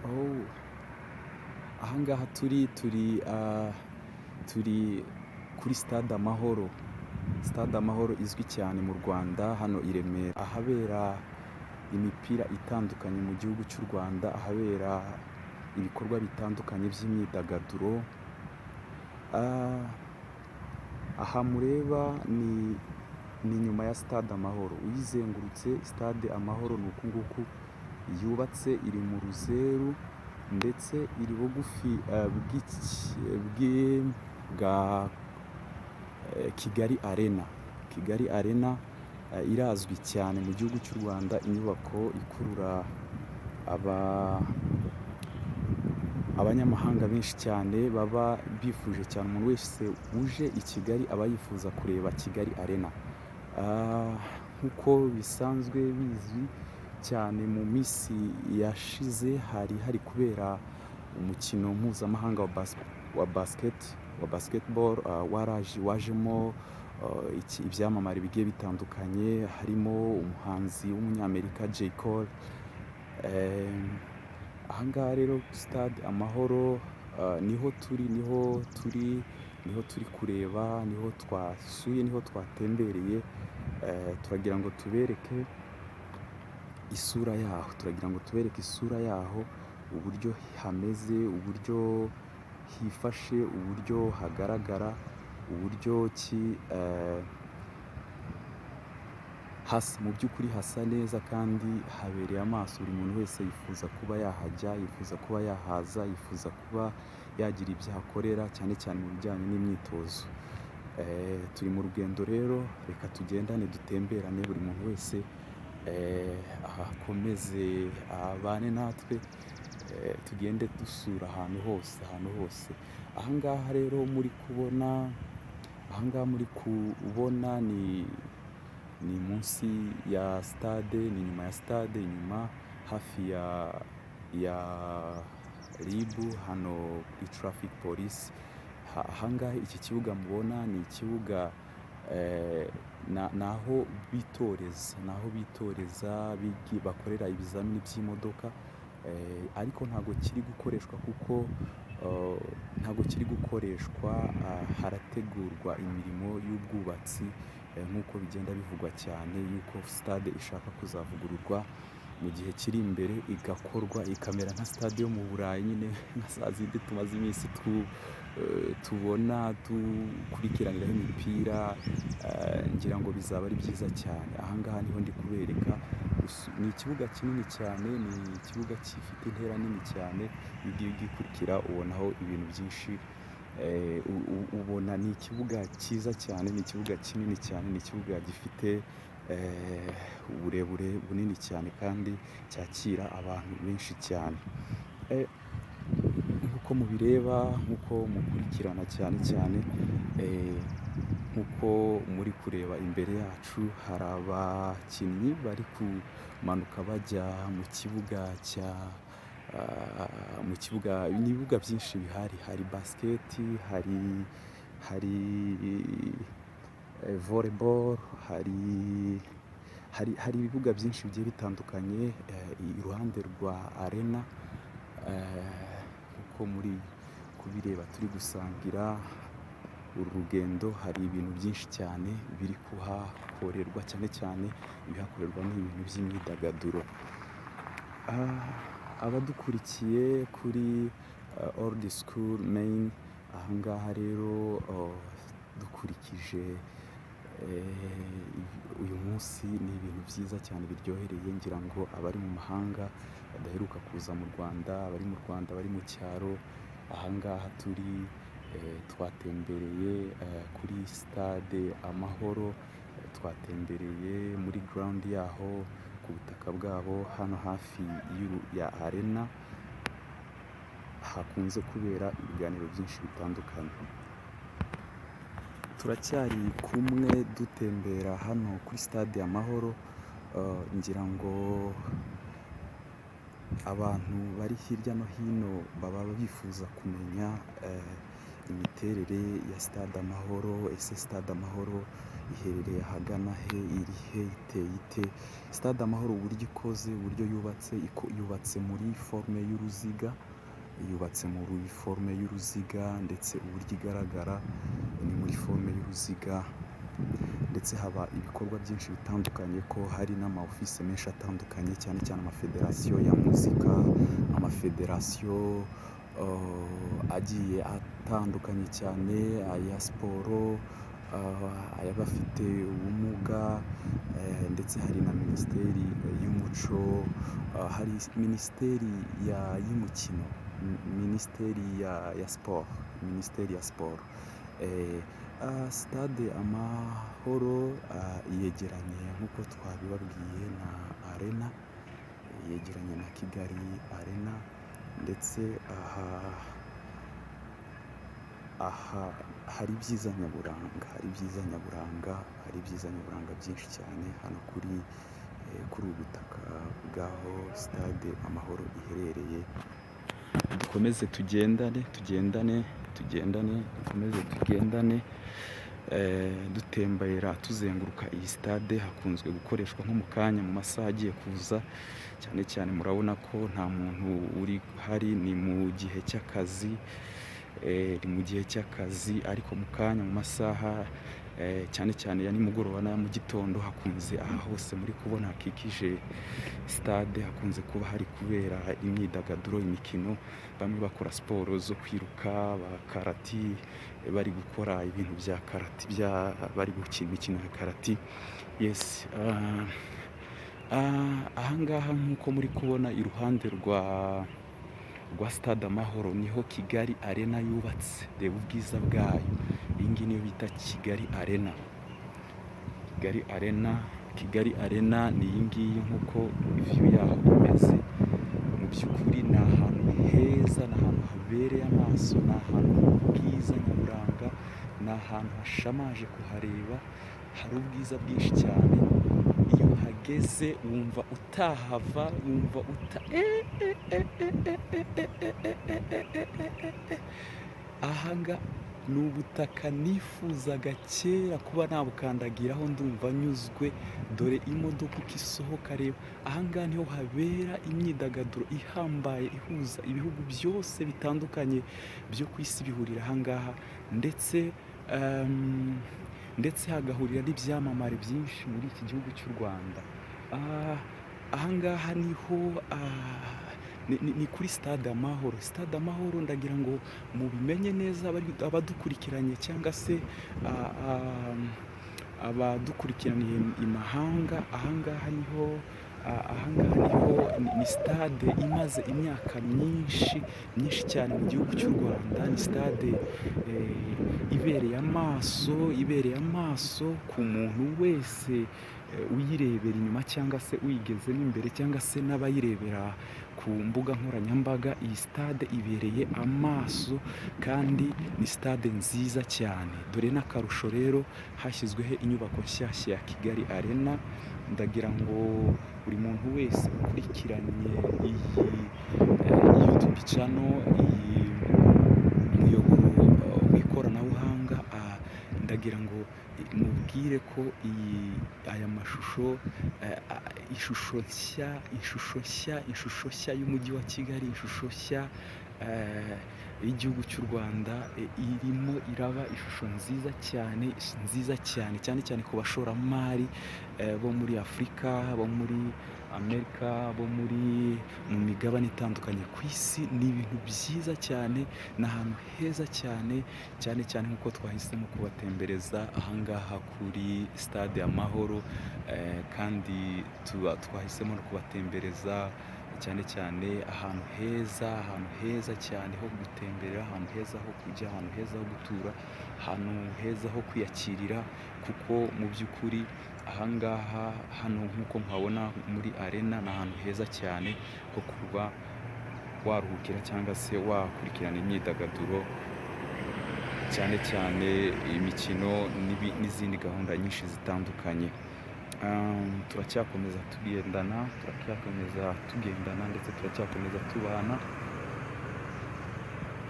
Oh, ahangaha turi kuri Stade Amahoro. Stade Amahoro izwi cyane mu Rwanda, hano i Remera, ahabera imipira itandukanye mu gihugu cy'u Rwanda, ahabera ibikorwa bitandukanye by'imyidagaduro. Aha mureba ni inyuma ya Stade Amahoro. Uyizengurutse, Stade Amahoro ni uku nguku yubatse, iri mu ruzeru ndetse iri bugufi bwa Kigali Arena. Kigali Arena irazwi cyane mu gihugu cy'u Rwanda, inyubako ikurura abanyamahanga benshi cyane baba bifuje cyane. Umuntu wese uje i Kigali aba yifuza kureba Kigali Arena. Nk'uko bisanzwe bizwi cyane, mu minsi yashize hari hari kubera umukino mpuzamahanga wa basketball, waraje wajemo ibyamamare bigiye bitandukanye, harimo umuhanzi w'umunyamerika J Cole. Ahangaha rero Stade Amahoro niho turi, niho turi kureba, niho twasuye, niho twatembereye. Turagira ngo tubereke isura yaho, turagira ngo tubereke isura yaho, uburyo hameze, uburyo hifashe, uburyo hagaragara, uburyo ki hasa. Mu by'ukuri hasa neza kandi habereye amaso. Buri muntu wese yifuza kuba yahajya, yifuza kuba yahaza, yifuza kuba yagira ibyo ahakorera, cyane cyane mu bijyanye n'imyitozo. Turi mu rugendo rero, reka tugendane, dutemberane, buri muntu wese akomeze abane natwe, tugende dusura ahantu hose, ahantu hose. Ahangaha rero muri kubona, ahangaha muri kubona ni munsi ya stade, ni inyuma ya stade, inyuma hafi ya RIB, hano kuri traffic police. Ahangaha iki kibuga mubona ni ikibuga, ni aho bitoreza, ni aho bitoreza, bakorera ibizamini by'imodoka, ariko ntabwo kiri gukoreshwa kuko ntabwo kiri gukoreshwa, harategurwa imirimo y'ubwubatsi, nk'uko bigenda bivugwa cyane yuko stade ishaka kuzavugururwa mu gihe kiri imbere, igakorwa ikamera nka stade yo mu Burayi nyine, nka za zindi tumaze iminsi tubona dukurikiraniraho imipira. Ngira ngo bizaba ari byiza cyane. Ahangaha niho ndi kubereka, ni ikibuga kinini cyane, ni ikibuga gifite intera nini cyane. Iyo ugiye ugikurikira ubonaho ibintu byinshi, ubona ni ikibuga cyiza cyane, ni ikibuga kinini cyane, ni ikibuga gifite uburebure bunini cyane kandi cyakira abantu benshi cyane. Nk'uko mubireba, nk'uko mukurikirana cyane cyane, nk'uko muri kureba imbere yacu, hari abakinnyi bari kumanuka bajya mu kibuga cya mu kibuga. Ni ibibuga byinshi bihari: hari basket, hari volleyball, hari ibibuga byinshi bigiye bitandukanye iruhande rwa arena. Nk'uko muri kubireba, turi gusangira uru rugendo, hari ibintu byinshi cyane biri kuhakorerwa, cyane cyane ibihakorerwa ni ibintu by'imyidagaduro. Abadukurikiye kuri Old School Main, ahangaha rero dukurikije uyu munsi, ni ibintu byiza cyane biryohereye. Ngira ngo abari mu mahanga badaheruka kuza mu Rwanda, abari mu Rwanda bari mu cyaro, ahangaha turi, twatembereye kuri Stade Amahoro, twatembereye muri ground yaho, ku butaka bwabo, hano hafi ya arena hakunze kubera ibiganiro byinshi bitandukanye. Turacyari kumwe dutembera hano kuri Stade Amahoro. Ngira ngo abantu bari hirya no hino baba bifuza kumenya imiterere ya Stade Amahoro. Ese Stade Amahoro Iherereye ahagana he? Iri he? Iteye ite? Stade Amahoro uburyo ikoze, uburyo yubatse, yubatse muri forme y'uruziga, yubatse muri forme y'uruziga, ndetse uburyo igaragara ni muri forme y'uruziga, ndetse haba ibikorwa byinshi bitandukanye, ko hari n'ama office menshi atandukanye, cyane cyane amafederasiyo ya muzika, amafederasiyo agiye atandukanye cyane, aya siporo, ay'abafite ubumuga, ndetse hari na minisiteri y'umuco, hari minisiteri y'umukino, minisiteri ya siporo, minisiteri ya siporo. Stade Amahoro yegeranye, nk'uko twabibabwiye, na Arena, yegeranye na Kigali Arena, ndetse aha hari ibyiza nyaburanga, hari ibyiza nyaburanga, hari ibyiza nyaburanga byinshi cyane hano kuri ubu butaka bw'aho Stade Amahoro iherereye. Dukomeze tugendane, tugendane, tugendane, dukomeze tugendane, dutembera tuzenguruka iyi stade. Hakunzwe gukoreshwa nko mu kanya, mu masaha agiye kuza, cyane cyane murabona ko nta muntu uri hari, ni mu gihe cy'akazi, ni mu gihe cy'akazi, ariko mu kanya, mu masaha cyane cyane ya nimugoroba n'aya mu gitondo, hakunze aha hose muri kubona hakikije stade hakunze kuba hari kubera imyidagaduro, imikino, bamwe bakora siporo zo kwiruka, ba karati, bari gukora ibintu bya karati, bari gukina imikino ya karati. Yes, ahangaha nk'uko muri kubona iruhande rwa Stade Amahoro niho Kigali Arena yubatse. Reba ubwiza bwayo. Iyi ngiyi niyo bita Kigali Arena. Kigali Arena, Kigali Arena ni iyi ngiyi nk'uko view yaho imeze. Mu by'ukuri ni ahantu heza, ni ahantu habereye amaso, ni ahantu h'ubwiza nyaburanga, ni ahantu hashamaje kuhareba, hari ubwiza bwinshi cyane. Iyo uhageze wumva utahava, wumva uta aha ni ubutaka nifuzaga kera kuba nabukandagiraho, ndumva nyuzwe. Dore imodoka uko isohoka, reba aha ngaha niho habera imyidagaduro ihambaye ihuza ibihugu byose bitandukanye byo ku isi, bihurira aha ngaha, ndetse hagahurira n'ibyamamare byinshi muri iki gihugu cy'u Rwanda. Aha ngaha niho ni kuri Stade Amahoro. Stade Amahoro, ndagira ngo mubimenye neza abadukurikiranye cyangwa se abadukurikiraniye imahanga, ahangaha niho, ahangaha niho ni stade imaze imyaka myinshi myinshi cyane mu gihugu cy'u Rwanda. Ni stade ibereye amaso, ibereye amaso ku muntu wese uyirebera inyuma cyangwa se uyigezemo imbere cyangwa se n'abayirebera ku mbuga nkoranyambaga. Iyi stade ibereye amaso kandi ni stade nziza cyane. Dore n'akarusho rero, hashyizweho inyubako nshyashya ya Kigali Arena. Ndagira ngo buri muntu wese ukurikiranye iyi YouTube channel, iyi muyoboro w'ikoranabuhanga, ndagira ngo mubwire ko iyi aya mashusho, ishusho nshya, ishusho nshya, ishusho nshya y'umujyi wa Kigali, ishusho nshya y'igihugu cy'u Rwanda, irimo iraba ishusho nziza cyane, nziza cyane, cyane cyane ku bashoramari bo muri Afurika, bo muri Amerika, bo muri mu migabane itandukanye ku isi. Ni ibintu byiza cyane, ni ahantu heza cyane, cyane cyane nk'uko twahisemo kubatembereza ahangaha kuri Stade Amahoro, kandi tuba twahisemo no kubatembereza cyane cyane ahantu heza, ahantu heza cyane ho gutemberera, ahantu heza ho kujya, ahantu heza ho gutura, ahantu heza ho kwiyakirira, kuko mu by'ukuri ahangaha hano nk'uko muhabona muri Arena ni ahantu heza cyane ho kuba waruhukira cyangwa se wakurikirana imyidagaduro, cyane cyane imikino n'izindi gahunda nyinshi zitandukanye. Turacyakomeza tugendana, turacyakomeza tugendana, ndetse turacyakomeza tubana.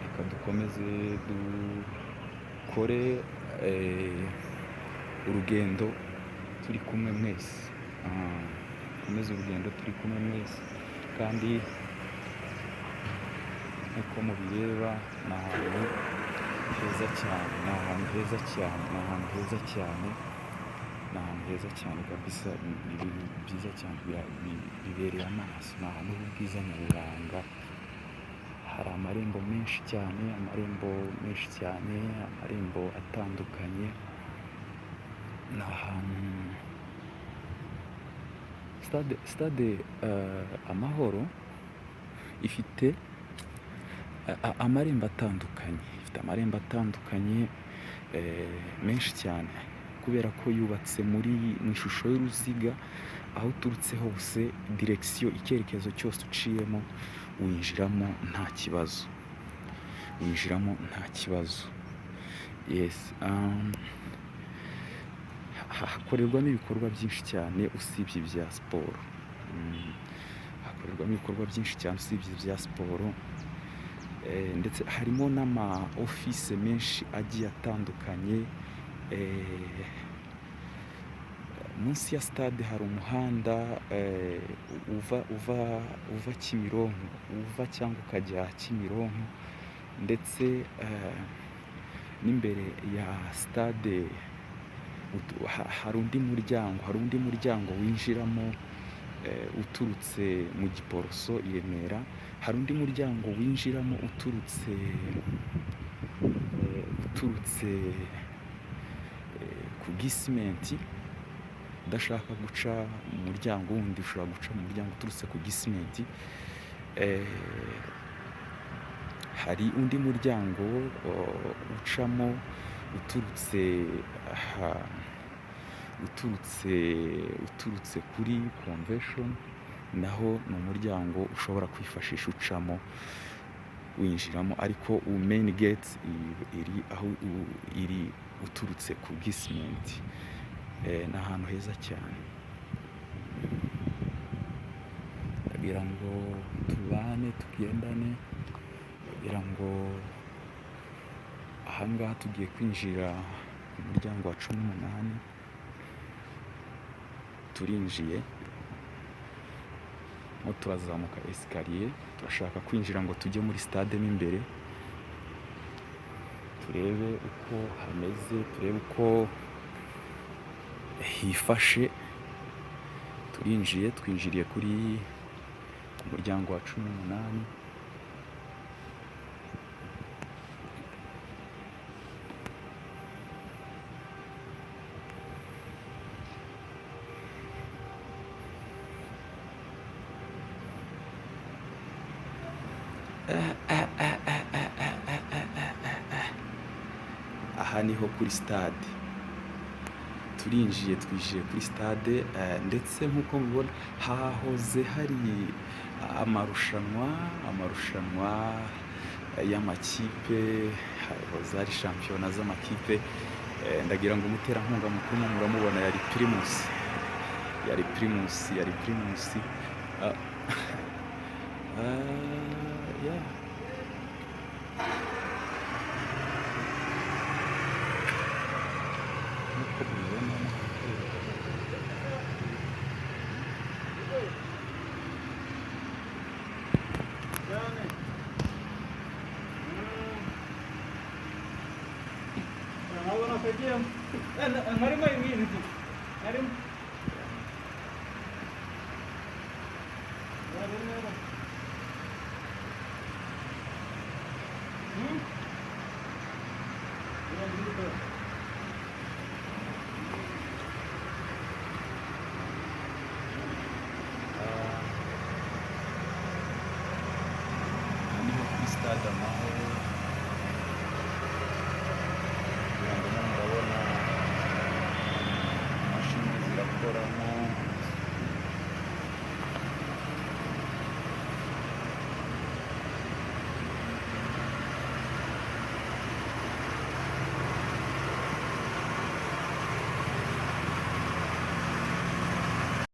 Reka dukomeze dukore. urugendo turi kumwe mwese. Dukomeze urugendo turi kumwe mwese, kandi nk'uko mubireba ni ahantu heza cyane, ni ahantu heza cyane, ni ahantu heza cyane, ni ahantu heza cyane kabisa, ni ibintu byiza cyane bibereye amaso, ni ahantu h'ubwiza nyaburanga, hari amarembo menshi cyane, amarembo menshi cyane, amarembo atandukanye, ni ahantu stade Amahoro ifite amarembo atandukanye, ifite amarembo atandukanye menshi cyane, kubera ko yubatse muri mu ishusho y'uruziga, aho uturutse hose direction, icyerekezo cyose uciyemo winjiramo nta kibazo, winjiramo nta kibazo. Yes, hakorerwamo ibikorwa byinshi cyane usibye ibya siporo. Hakorerwamo ibikorwa byinshi cyane usibye ibya siporo, ndetse harimo n'ama office menshi agiye atandukanye. Munsi ya stade hari umuhanda uva Kimironko, uva cyangwa ukajya Kimironko, ndetse n'imbere ya stade hari undi muryango, hari undi muryango winjiramo uturutse mu Giporoso i Remera, hari undi muryango winjiramo uturutse ku Gisimenti, udashaka guca mu muryango wundi ushobora guca mu muryango uturutse ku Gisimenti. Hari undi muryango ucamo uturutse kuri Convention, naho ni umuryango ushobora kwifashisha ucamo winjiramo, ariko main gate iri aho iri uturutse ku Gisimenti. Ni ahantu heza cyane, ndagira ngo tubane tugendane, ndagira ngo ahangaha tugiye kwinjira ku muryango wa 18, turinjiye mo turazamuka escalier, turashaka kwinjira ngo tujye muri stade mo imbere, turebe uko hameze, turebe uko hifashe. Turinjiye, twinjiriye kuri ku muryango wa 18. Aha niho kuri stade, turinjiye, twinjiye kuri stade, ndetse nk'uko mubibona hahoze hari amarushanwa y'amakipe, hahoze hari shampiyona z'amakipe. Ndagira ngo umuterankunga mukuru muramubona yari Primus, yari Primus, yari Primus. Yeah. Nk'uko mubibona,